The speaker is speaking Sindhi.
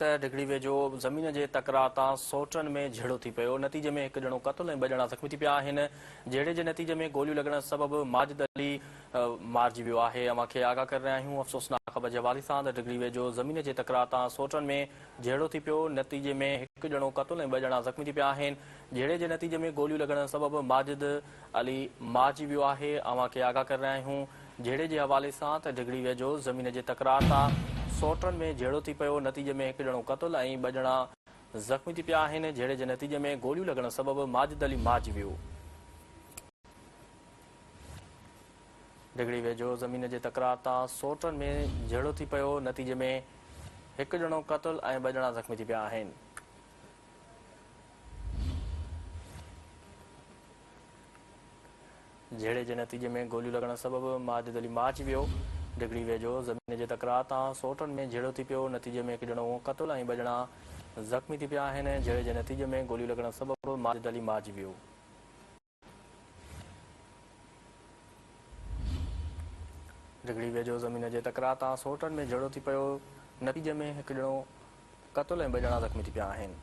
ته ڊگهڙي ويجهو زمين جي تڪرار تان سئوٽن ۾ جهيڙو ٿي پيو، نتيجي ۾ هڪ ڄڻو قتل ۽ ٻه ڄڻا زخمي ٿي پيا آهن، جهيڙي جي نتيجي ۾ گوليون لڳڻ سبب ماجد علي مارجي ويو آهي، اوهان کي آگاهه ڪري رهيا آهيون افسوسناڪ خبر جي حوالي سان ته ڊگهڙي ويجهو زمين جي تڪرار تان سئوٽن ۾ جهيڙو ٿي پيو، نتيجي ۾ هڪ ڄڻو قتل ۽ ٻه ڄڻا زخمي ٿي پيا آهن، جهيڙي جي نتيجي ۾ گوليون لڳڻ سبب ماجد علي مارجي ويو آهي، اوهان کي آگاهه ڪري رهيا آهيون جهيڙي جي حوالي سان ته ڊگهڙي ويجهو زمين جي تڪرار تان سئوٽن ۾ جهيڙو ٿي پيو، نتيجي ۾ هڪ ڄڻو قتل ۽ ٻه ڄڻا زخمي ٿي پيا آهن، جهيڙي جي نتيجي ۾ گوليون لڳڻ سبب ماجد علي مارجي ويو. ڊگهڙي ويجهو زمين جي تڪرار تان سئوٽن ۾ جهيڙو ٿي پيو، نتيجي ۾ هڪ ڄڻو قتل ۽ ٻه ڄڻا زخمي ٿي پيا آهن. جهيڙي جي نتيجي ۾ گوليون لڳڻ سبب ماجد علي مارجي ويو. ڊگهڙي ويجهو زمين جي تڪرار تان سئوٽن ۾ جهيڙو ٿي پيو، نتيجي ۾ هڪ ڄڻو قتل ۽ ٻه ڄڻا زخمي ٿي پيا آهن، جهيڙي جي نتيجي ۾ گوليون لڳڻ سبب ماجد علي مارجي ويو. ڊگهڙي ويجهو زمين جي تڪرار تان سئوٽن ۾ جهيڙو ٿي پيو، نتيجي ۾ هڪ ڄڻو قتل ۽ ٻه ڄڻا زخمي ٿي پيا آهن.